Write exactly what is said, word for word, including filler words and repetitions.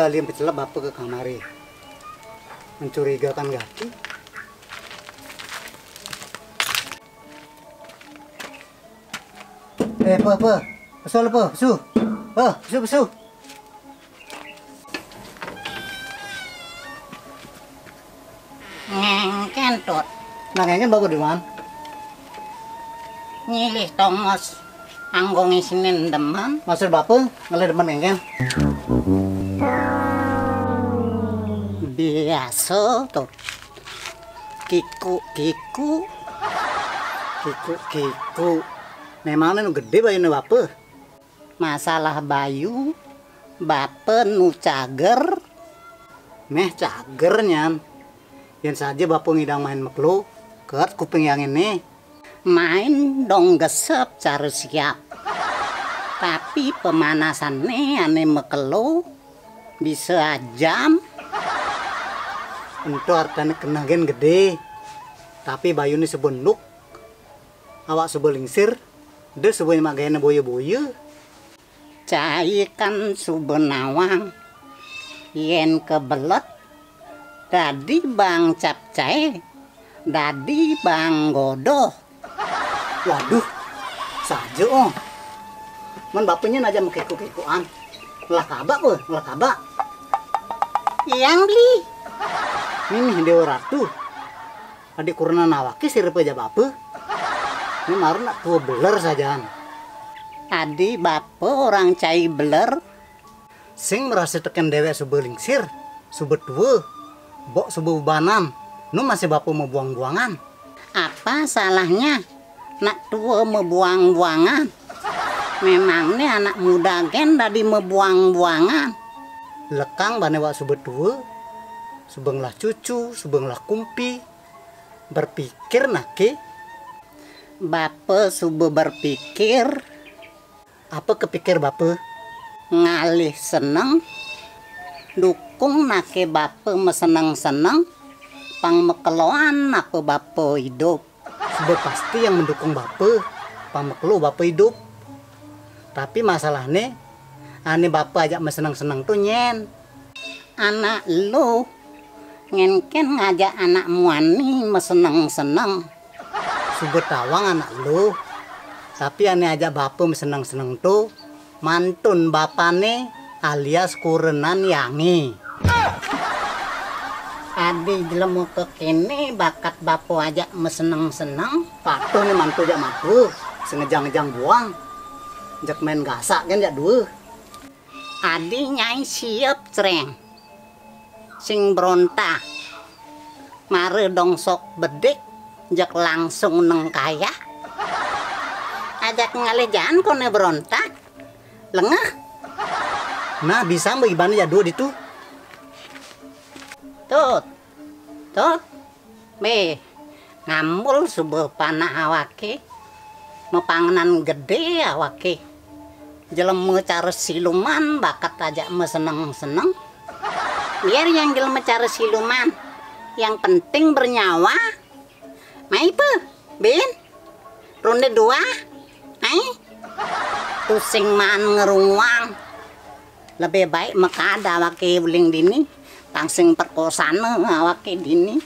Kalian pecelep apa ke kamare? Mencurigakan gati. Eh, apa, apa? Pesu, apa? Pesu. Ah, pesu, pesu. Ngengken, Tut. Nah, ngengken bapak di mana? Nyilih tongos anggo ngisinin demen. Maksud bapak ngelih demen ngengken? Biasa, Tut. Kiku-kiku. Kiku-kiku. Memangnya nu gede bayune bapak? Masalah bayu, bape nu cager. Meh cager nyan. Yen saja bape ngidang main mekelo, ket kuping yang ini. Main dong gesep cara siap. Tapi pemanasanne ane mekelo bisa jam. Ento artane keneh gen gede. Tapi bayune sebenduk. Awak suba lingsir, de suba nyemak gayane boya-boya. Cai kan suba nawang, yen kebelet, dadi bang capcai, dadi bang godoh. Waduh, saja, oh. Man bapenye aja mekeko-kekoan. Ngelah kabak, oh, ngelah kabak. Yang beli. Mimih Dewa Ratu. Adi kurna nawake sira peja bape. Ini marun nak tua beler sajaan. Adi bape orang cai beler. Sing merasa teken dewek suba lingsir, suba tua, bok suba bebanan. Nu masih bape mau buang-buangan. Apa salahnya nak tua mau buang-buangan? Memang nih anak muda gen dadi mau buang-buangan. Lekang bane wak suba tua, suba ngelah cucu, suba ngelah kumpi, berpikir nake. Bape suba berpikir. Apa kepikir bape? Ngalih seneng, dukung nake bape meseneng-seneng, pang mekeloan apa bape idup. Suba pasti yang mendukung bape, pang mekelo bape idup. Tapi masalahne, ane bape ajak meseneng-seneng tu nyen. Anak lu ngenken ngajak anak muani meseneng-seneng. Suba tawang anak lu, tapi ane ajak bape meseneng-seneng tu mantun bapane alias kurenan yange. Adi jelema kekene bakat bape ajak meseneng-seneng. Patuh ne mantu jak matu, sengejang-ngejang buang. Jak main gasak kan jak dua. Adi nyai siep, Creng. Sing berontak. Mare dong sok bedik, jak langsung neng kaya. Ajak ngalih jaan kone berontak. Lengeh. Nah, bisa mbak ibane jak dua ditu. Tut. Tut. Be, ngambul suba panak awake, mapangenan gede awake. Jelema cara siluman bakat ajak maseneng-seneng. Biar yang jelema cara siluman, yang penting bernyawa. Mai pe, Bin? Ronde dua? Mai? Tusing maan ngerunguang. Lebih baik mekad awake uling dini, pang sing perkosane awake dini.